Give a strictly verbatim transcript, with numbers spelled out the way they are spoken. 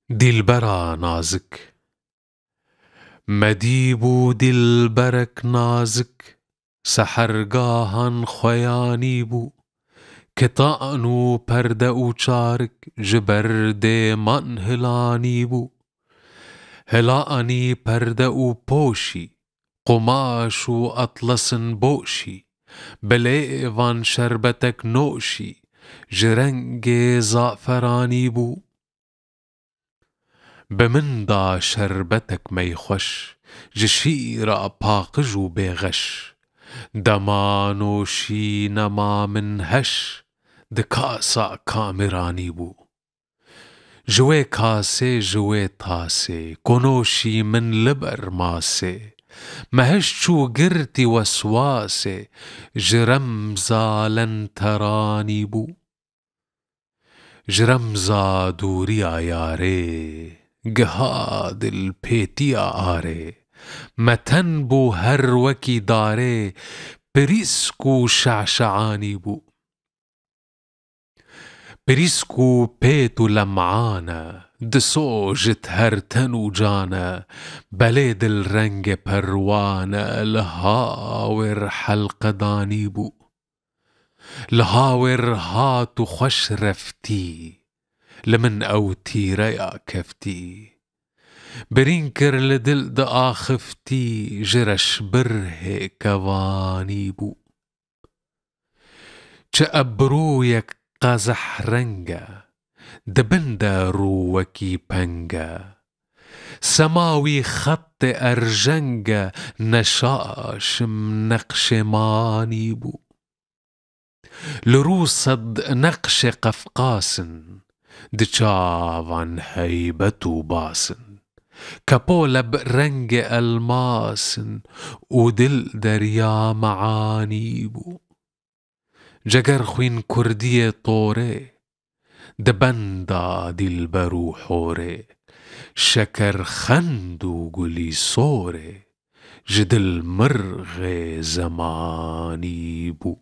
Dîlbera nazik. Me dîbû dîlberek nazik, sehergahan xweyanî bû, kitan û perde û çarik ji ber dêman hilanî bû. Hilanî perde û poşî, qumaş û atlasin boşî, bi lêvan şerbetek noşî, ji rengê zaferanî bû. Bi min da şerbetek meyxweş, ji şîra paqij û bêxeş. Dema noşî nema min heş, di kasa kamiranî bû. Ji wê kasê, ji wê tasê, ku noşî min li ber masê. Me heş çû girtî weswasê, ji remza lenteranî bû. Ji remza dûriya yarê, giha dil pêtiya arê. Me ten bû her wekî darê, pirîsk û şaşeanî bû. Pirîsk û pêt û lem'an e, disojit her ten û can e, belê dil rengê perwan e, li hawêr helqedanî bû. Li hawêr hat û xweş reftî, li min ew tîreya keftî. Birîn kir li dil diaxiftî, ji reşbirhê kevanî bû. Çi ebrûyek qezehreng e, di bin de rû wekî peng e. Sema wî xetê erjeng e, ne şaşim neqşê manî bû. Li rû sed neqşê qefqas in, di çavan heybet û bas in. Kepo leb rengê elmas in û dil derya meanî bû. Ceger xwîn kurdiyê torê, di benda dîlber û horê, şeker xend û gulî sorê, ji dil mirxê zemanî bû.